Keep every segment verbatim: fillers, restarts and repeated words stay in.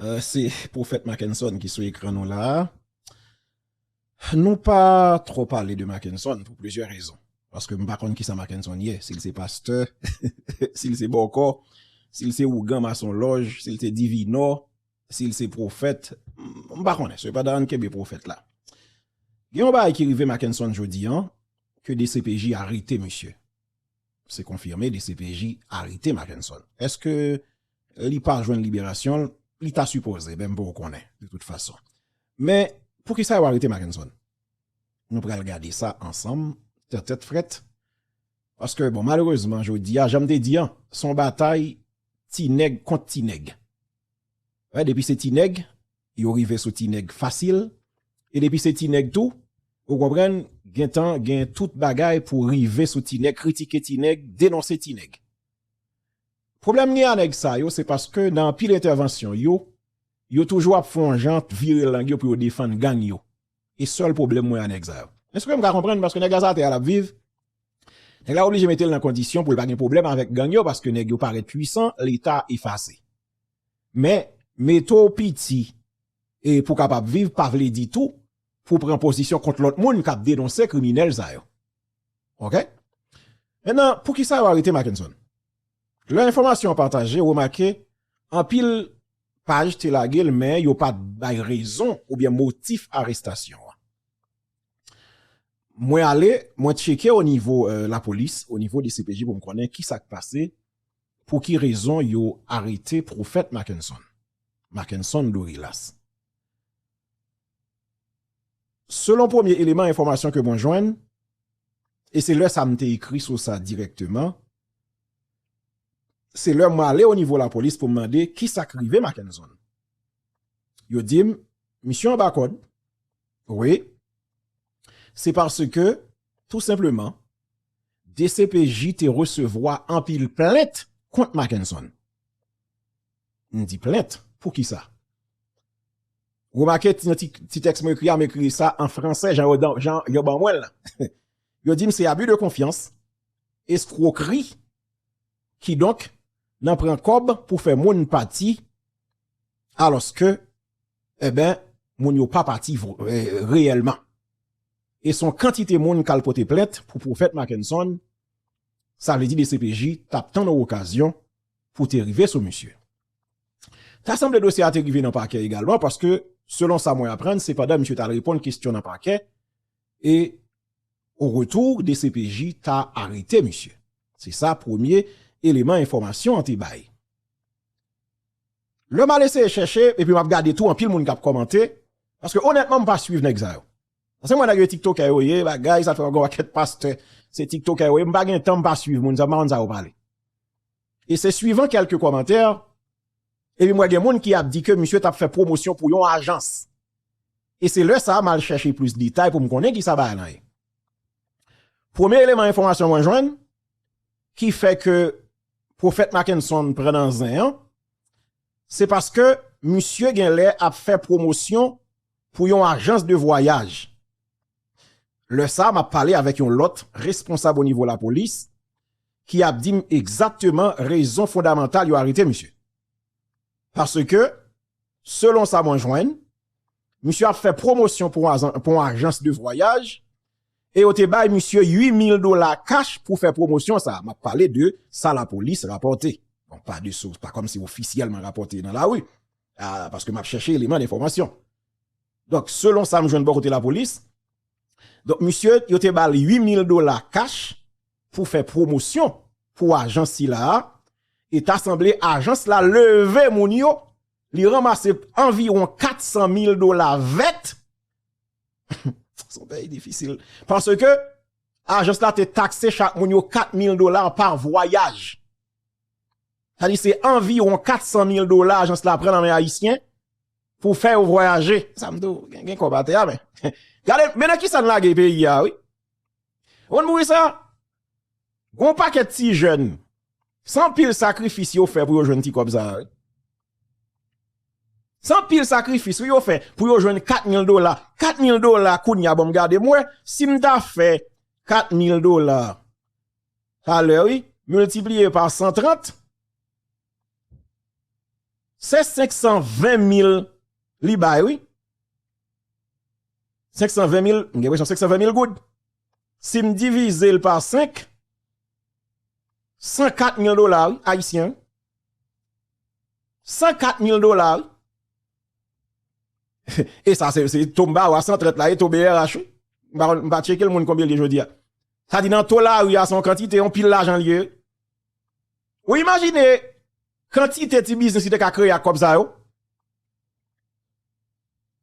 Euh, se Pwofèt Mackenson ki sou ekran nou la. Nou pa twò pale de Mackenson pou plizyè rezon. Paske m pa konn kisa Mackenson ye, si l se pastè, si l se bòkò, si l se ougan masonlòj, si l se divinò, si l se pwofèt, m pa konnen. Sepandan, ann kenbe pwofèt la. Gen yon bagay ki rive Mackenson jodi an, ke D C P J arete misye. Se konfime, D C P J arete Mackenson. Èske li pa jwenn liberasyon l? Li ta sipoze, men m poko konnen, de tout fason. Men, poukisa yo arete Mackenson? Nou pral gade sa ansanm, tèt tèt frèt. Paske, bon, malerezman, jodi a, jan m te di an, se yon batay ti nèg kont ti nèg. Wè, depi se ti nèg, yo rive sou ti nèg fasil. E depi se ti nèg tou, ou konprann, gentan gen tout bagay pou rive sou ti nèg, kritike ti nèg, denonse ti nèg. Pwoblèm gen a nèg sa yo, se paske nan anpil entèvansyon yo, yo toujou ap fè yon jan vire lang yo pou yo defann gang yo. E sèl pwoblèm mwen a nèg sa yo. Men se ke m ka konprann, paske nèg la se atè a l ap viv, nèg la oblije mete l nan kondisyon pou l pa gen pwoblèm avèk gang yo, paske nèg yo parèt pwisan, Leta efase. Men, mete w piti e pou w kapab viv, pa vle di tou pou w pran pozisyon kont lòt moun k ap denonse kriminèl sa yo. Oke? Mentnan, poukisa yo arete Mackenson? Lè enfòmasyon an pataje, remake, anpil paj te lage l, men yo pa t bay rezon oubyen motif arestasyon an. Mwen ale, mwen tcheke o nivo, euh, lapolis, o nivo D C P J pou m konnen kisa k pase, pou ki rezon yo arete Pwofèt Mackenson. Mackenson Dorilas. Selon premye eleman enfòmasyon ke mwen jwenn, e se lè sa m te ekri sou sa dirèkteman, se lè mwen ale o nivo lapolis pou m mande kisa k rive Mackenson. Yo di m, misye anba kòd. Wi. Se paske, tou senpleman, D C P J te resevwa anpil plent kont Mackenson. M di plent, poukisa? Remake ti, ti, ti tèks mwen ekri a, m ekri sa an fransè, jan yo, dan- jan yo ban mwen l la. Yo di m se abus de confiance, escroquerie, kidonk, nan pran kòb pou fè moun pati, alòske, eben, moun yo pa pati vre- eh, reyèlman. E se yon kantite moun k al pote plent pou Pwofèt Mackenson, sa vle di D C P J t ap tann yon okazyon pou te rive sou misye. Ta sanble dosye a te rive nan pakè egalman, paske, selon sa mwen aprann, se pandan misye t al reponn kesyon nan pakè, e o retou, D C P J ta arete misye. Se sa premye eleman enfòmasyon an te bay. Lè m al eseye chèche, epi m ap gade tou anpil moun k ap kòmante, paske onètman, m pa swiv nèg sa yo. Paske mwen nèg yo tiktokè yo ye, bagay, sa fè yon pakèt pastè, se tiktokè yo ye, m pa gen tan, m pa swiv moun sa, m pa konn sa yo pale. E se swivan kèlke kòmantè, epi m wè gen moun ki ap di ke misye t ap fè pwomosyon pou yon ajans. E se lè sa a m al chèche plis detay pou m konnen kisa bagay lan ye. Premye eleman enfòmasyon mwen jwenn, ki fè ke Pwofèt Mackenson pran nan zen an, se paske misye genlè ap fè pwomosyon pou yon ajans de vwayaj. Lè sa a, m ap pale avèk yon lòt responsab o nivo lapolis ki ap di m egzakteman rezon fondamantal yo arete misye. Paske, selon sa mwen jwenn, misye ap fè pwomosyon pou yon azan- pou yon ajans de vwayaj, e yo te bay misye uit mil dola kach pou fè pwomosyon sa a. M ap pale de sa lapolis rapòte. Bon, pa de sous, pa kòmsi ofisyèlman rapòte nan lari, a, paske m ap chèche eleman enfòmasyon. Donk, selon sa m jwenn bò kote lapolis, donk, misye, yo te ba l uit mil dola kach pou fè pwomosyon pou ajans sila a, e ta sanble ajans la leve moun yo, li ranmase anviwon kat san mil dola vèt. Se yon peyi difisil. Paske ajans la te takse chak moun yo kat mil dola pa vwayaj. Sa di se anviwon kat san mil dola ajans la pran nan men Ayisyen pou fè yo vwayaje. Sa m di w, gen, gen kòb atè a, men. Gade, men nan kisa n lage peyi a, wi. Ou konn mouri sa? Gon pakèt ti jèn, se anpil sakrifis yo fè pou yo jwenn ti kòb sa a, wi. Se anpil sakrifis, wi, yo fè pou yo jwenn kat mil dola. Kat mil dola, kounye a, bon, m gade m wè, si m ta fè kat mil dola talè, wi, miltipliye pa san trant, Se senk san ven mil li bay, wi. Senk san ven mil, m gen enpresyon senk san ven mil goud. Si m divize l pa senk, san kat mil dola, wi, ayisyen, wi. San kat mil dola, wi. E sa, se, se to m pa wè a san trant la, e to B R H, wi. M pa, m pa tcheke l, moun, konbyen l ye jodi a. Sa di nan to lari a, se yon kantite, yon pil lajan l ye. Ou imajine kantite ti biznis ki te ka kreye ak kòb sa yo?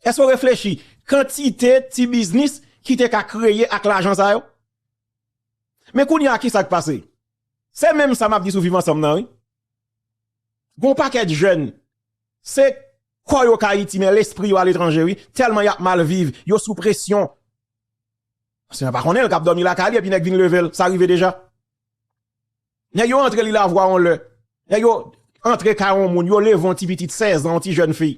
Èske w reflechi? Kantite ti biznis ki te ka kreye ak lajan sa yo? Men kounye a, ki sa k pase? Se menm sa m ap di sou Viv Ansanm nan, wi. Gon pakèt jèn, se kò yo k Ayiti, men lespri yo aletranje, wi. Tèlman y ap mal viv, yo sou presyon. Se pa konnen l k ap dòmi lakay li, epi nèg vin leve l. Sa rive deja. Nèg yo antre li lavwa yon lè. Nèg yo antre kay yon moun, yo leve yon ti pitit sèz an, yon ti jèn fi.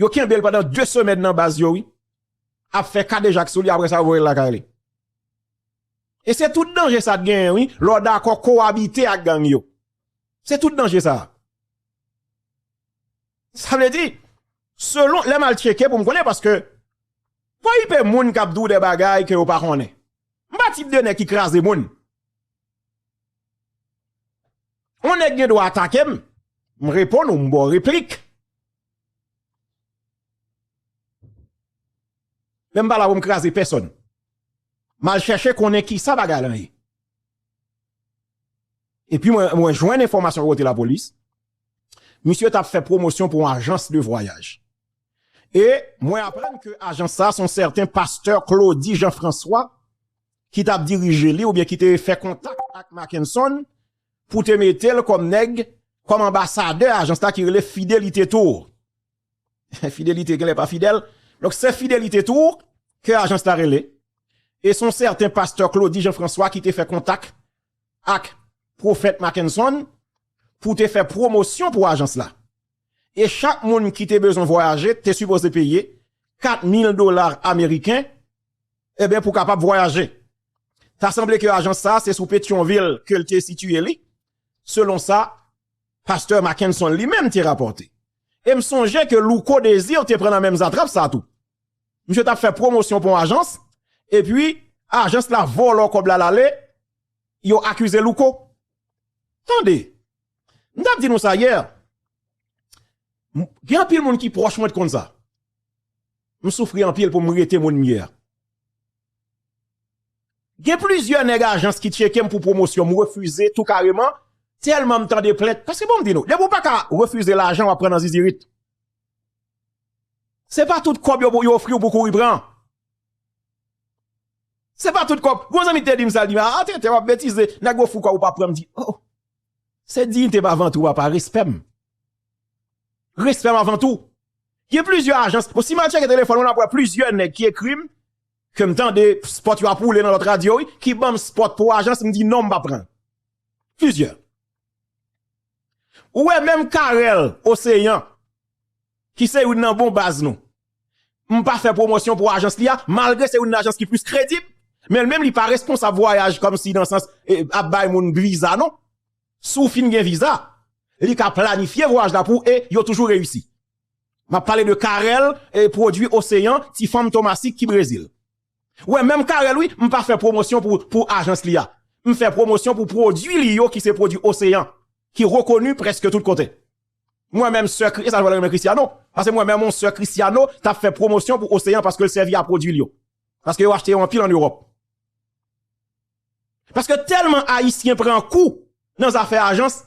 Yo kenbe l pandan de semèn nan baz yo, wi. Ap fè kadejak sou li, apre sa, yo voye l lakay li. E se tout danje sa t genyen, wi, lè w dakò kowabite ak gang yo. Se tout danje sa. Sa vle di, selon, lè m al tcheke pou m konnen, paske pa ipe moun k ap di w de bagay ke yo pa konnen. M pa tip de nèg ki kraze moun. Yon nèg gen dwa atake m, m reponn ou, m ba w replik. Men m pa la pou m kraze pèsonn. M al chèche konnen ki sa bagay lan ye. Epi mwen, mwen jwenn enfòmasyon kote lapolis. Misye t ap fè pwomosyon pou yon ajans de vwayaj. E mwen aprann ke ajans sa se yon sèten pastè Claudy Jean François ki t ap dirije li oubyen ki te fè kontak ak Mackenson pou te mete l kòm nèg, kòm anbasadè ajans la ki rele Fidelite Tour. Fidelite genlè pa fidèl. Donk, se Fidelite Tour ke ajans la rele. E se yon sèten pastè Claudy Jean François ki te fè kontak ak pwofèt Mackenson pou te fè pwomosyon pou ajans la. E chak moun ki te bezwen vwayaje te sipoze peye kat mil dola ameriken, ebyen, pou kapab vwayaje. Ta sanble ke ajans sa a se sou Petyonvil ke l te sitiye li, selon sa pastè Mackenson li menm te rapòte. E m sonje ke Louko Désir te pran nan menm zatrap sa tou. Misye t ap fè pwomosyon pou yon ajans, epi ajans la vòlò kòb la l ale, yo akize Louko. Tande, m t ap di nou sa yè. M, gen anpil moun ki pwòch mwen t konn sa. M soufri anpil pou m rete moun m ye a. Gen plizyè nèg ajans ki tcheke m pou pwomosyon, m refize tou kareman, tèlman m tande plent. Paske bon, m di nou, depi w pa ka refize lajan, w ap pran nan zizirit. Se pa tout kòb yo, yo ofri w pou kouri pran. Se pa tout kòb. Gon zanmi te di m sa, li di m, "A, tenten, w ap betize, nèg ofri w kòb ou pa pran." M di, "Oh, se diyite m avan tou, papa, respè m. Respè m avan tou." Gen plizyè ajans. Bon, si m al tcheke telefòn mwen, m ap wè plizyè nèg ki ekri m, ke m tande spòt yo ap woule nan lòt radyo, wi, ki ban m spòt pou ajans, m di, "Non, m pa pran." Plizyè. Ou wè menm Carel Océan, ki se youn nan bon baz nou. M pa fè pwomosyon pou ajans li a, malgre se youn nan ajans ki plis kredib, men l menm li pa responsab vwayaj kòmsi nan sans, e, ap bay moun viza, non. Si w fin gen viza, li ka planifye vwayaj la pou ou e yo toujou reyisi. M ap pale de Carel e pwodui Océan, ti fanm Tomasik ki Brezil. Ou wè, menm Carel, wi, m pa fè pwomosyon pou, pou ajans li a. M fè pwomosyon pou pwodui li yo ki se pwodui Océan, ki rekoni prèske tout kote. Mwen menm sè Kri-, e sa fè l renmen Cristiano. Paske mwen menm yon sè Cristiano t ap fè pwomosyon pou Océan paske l sèvi a pwodui l yo. Paske yo achte yo anpil ann Ewòp. Paske tèlman Ayisyen pran kou nan zafè ajans,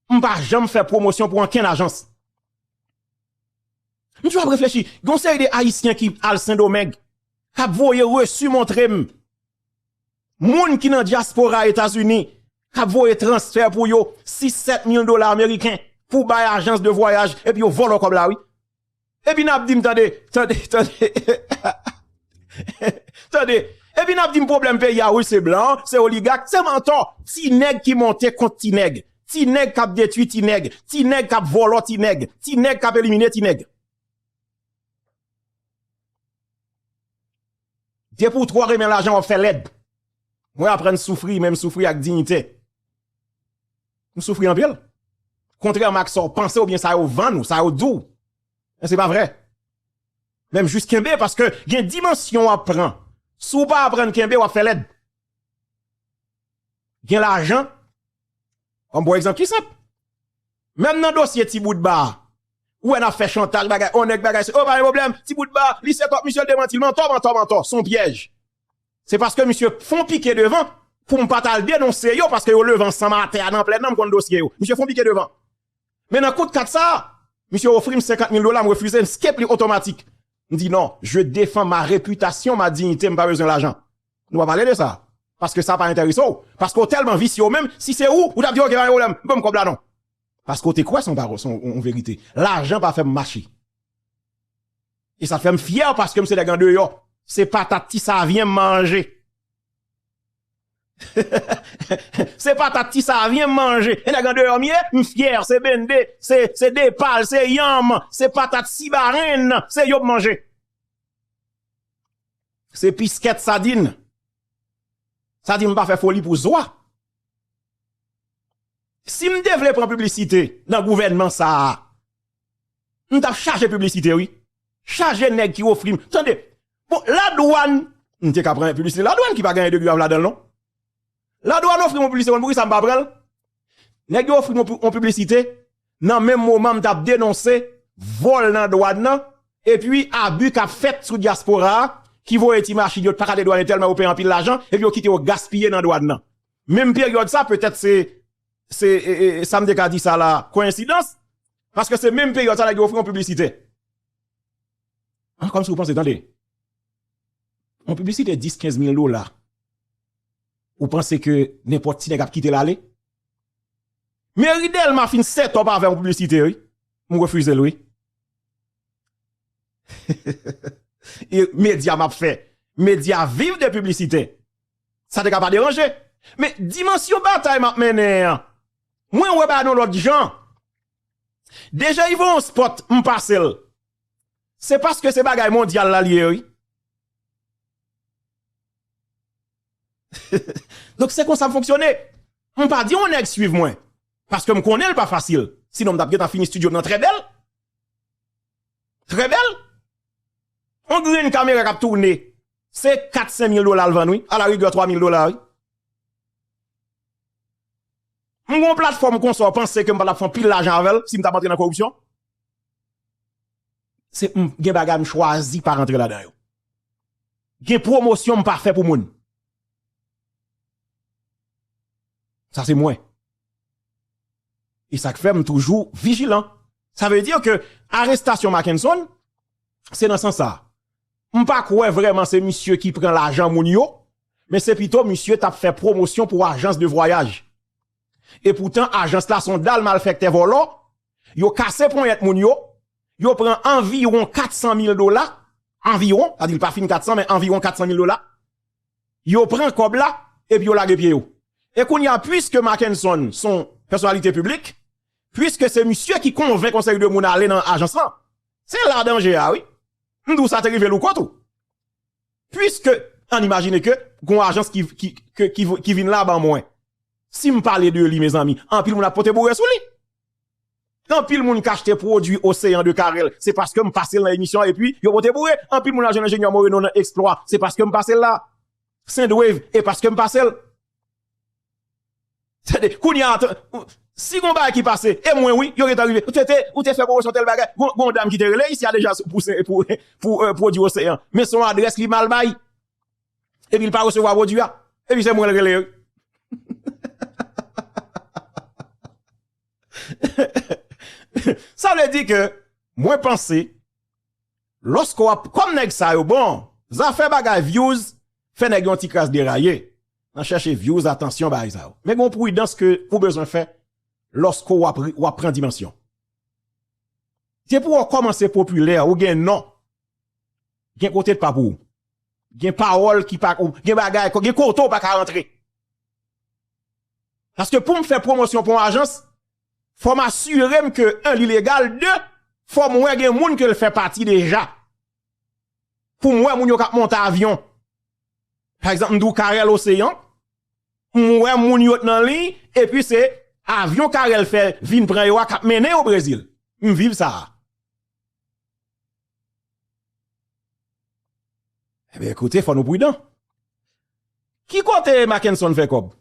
m pa janm fè pwomosyon pou ankenn ajans. M toujou ap reflechi, gen yon seri de Ayisyen ki al Sendomeng, k ap voye resi montre m. Moun ki nan dyaspora Etazini, k ap voye transfè pou yo, sis, sèt mil dola ameriken, pou bay ajans de vwayaj, epi yo vòlò kòb la, wi. Epi n ap di m, tande, tande, tande. Tande. Epi n ap di m pwoblèm peyi a, wi, se blan, se oligak, se mantò. Ti nèg ki monte kont ti nèg. Ti nèg k ap detwi ti nèg. Ti nèg k ap vòlò ti nèg. Ti nèg k ap elimine ti nèg. Depi w twò renmen lajan, w ap fè lèd. Mwen aprann soufri, men m soufri ak diyite. M soufri anpil. Kontrèman ak sa w panse oubyen sa yo vann ou, sa yo di w. Men se pa vrè. Menm jis kenbe, paske gen dimansyon w ap pran. Si w pa aprann kenbe, w ap fè lèd. Gen lajan, kòm bon egzanp ki senp. Menm nan dosye Ti Bout Ba a, ou wè n ap fè chantaj, bagay, on nèg bagay, se, o, pa gen pwoblèm, Ti Bout Ba, li se kòk misye, l demanti l, mantò, mantò, mantò, se yon pyèj. Se paske misye fè yon pike devan pou m pa t al denonse yo, paske yo leve ansanm atè a nan plèn nan, m konn dosye yo. Misye fè yon pike devan. Men nan kout kat sa a, misye ofri m senkant mil dola, m refize, m skip li otomatik. M di, non, je défends ma réputation, ma dignité, m pa bezwen lajan. Nou pa pale de sa. Paske sa pa enterese w. Paske w tèlman visye w menm, si se ou, ou t ap di, oke, pa gen pwoblèm, ban m kòb la non. Paske w te kwè se yon pawòl, se yon, yon verite. Lajan pa fè m mache. E sa fè m fyè paske m se nèg andeyò. Se patat ti savyen m manje. Se patat ti savyen m manje. E nèg andeyò m ye, m fyè, se bende, se, se depal, se yanm, se patat sibarenn, se yo m manje. Se piskèt sadin. Sa di m pa fè foli pou zwa. Si m te vle pran piblisite nan gouvènman sa a, m t ap chaje piblisite, wi. Chaje nèg ki ofri m. Tande, bon, ladwàn, m te ka pran piblisite ladwàn ki pa gen de grav ladan l, non. Ladwàn ofri m yon piblisite, konn poukisa m pa pran l? Nèg yo ofri m yon pi-, yon piblisite, nan menm moman m t ap denonse vòl nan dwàn nan, epi abi k ap fèt sou dyaspora a, ki voye ti machin yo pa ka dedwannen tèlman yo peye anpil lajan, epi yo kite yo gaspiye nan dwàn nan. Menm peryòd sa, petèt se, se, e, e, sa m te ka di sa la, koyensidans, paske se menm peryòd sa nèg yo ofri yon piblisite. An, kòmsi w panse, tande. Yon piblisite dis, kenz mil dola. Ou panse ke nenpòt ti nèg ap kite l ale? Meri Dèlma fin sètòp avè yon piblisite, wi. M refize l, wi. E medya m ap fè. Medya viv de piblisite. Sa te ka pa deranje. Men dimansyon batay m ap mennen an, mwen wè bagay yon lòt jan. Deja Yvon Spot, m pase l. Se paske se bagay mondyal la l ye, wi. Donk, se konsa m fonksyone. M pa di yon nèg swiv mwen. Paske m konnen l pa fasil. Sinon, m t ap gentan fini estidyo m nan trè bèl. Trè bèl. Yon grenn kamera k ap tounen. Se kat, senk mil dola l vann, wi. Alarigè, twa mil dola, wi. M gen yon platfòm konsa, w panse ke m pa t ap fè anpil lajan avè l si m t ap antre nan koripsyon? Se m, gen bagay m chwazi pa rantre ladan yo. Gen pwomosyon m pa fè pou moun. Sa se mwen. E sa k fè m toujou vijilan. Sa vle di ke arestasyon Mackenson, se nan sans sa. M pa kwè vrèman se misye ki pran lajan moun yo, men se pito misye t ap fè pwomosyon pou ajans de vwayaj. E poutan, ajans la se yon dal malfèktè vòlò, yo kase ponyèt moun yo, yo pran anviwon kat san mil dola, anviwon, sa di l pa fin kat san, men anviwon kat san mil dola. Yo pran kòb la, epi yo lage pye yo. E kounye a, piske Mackenson se yon pèsonalite piblik, piske se misye ki konvenk yon seri de moun ale nan ajans lan, se la danje a, wi. M di w sa te rive Louko tou. Piske, ann imajine ke gon ajans ki, ki, ke, ki, ki vin la ban mwen. Si m pale de li, mezanmi, anpil moun ap pote boure sou li. Anpil moun k achte pwodui Oseyan de Karèl, se paske m pase l nan emisyon an epi yo pote boure. Anpil moun al jwenn enjenyè Moreno nan Eksplwa, se paske m pase l la. Sendwave, e paske m pase l. Tande, kounye a, t-, si gon bagay ki pase, e mwen wi, yo gentan rive. Ou te, te, ou te fè pwomosyon tèl bagay, gon, gon dam ki te rele isi a deja pou, pou, pou, eh, pwodui Oseyan. Men se yon adrès li mal bay. Epi l pa resevwa pwodui a. Epi se mwen l rele, wi. Sa vle di ke mwen panse, lòske w ap, kòm nèg sa yo, bon, zafè bagay views fè nèg yo yon ti kras deraye nan chèche views, atansyon, bagay sa yo. Men gen yon pridans ke ou bezwen fè lòske w ap, w ap pran dimansyon. Depi w kòmanse popilè, ou gen non, gen kote t pa pou ou. Gen pawòl ki pa, gen bagay, gen kote w pa ka rantre. Paske pou m fè pwomosyon pou yon ajans, fò m asire m ke, en, li legal, de, fò m wè gen moun ke l fè pati deja. Pou m wè moun yo k ap monte avyon. Pa egzanp, m di w Karèl Oseyan, m wè moun yo t nan liy, epi se Avyon Carel fè vin pran yo a k ap mennen yo Brezil. M viv sa a. Ebyen, koute, fò nou pridan. Ki kote Mackenson fè kòb?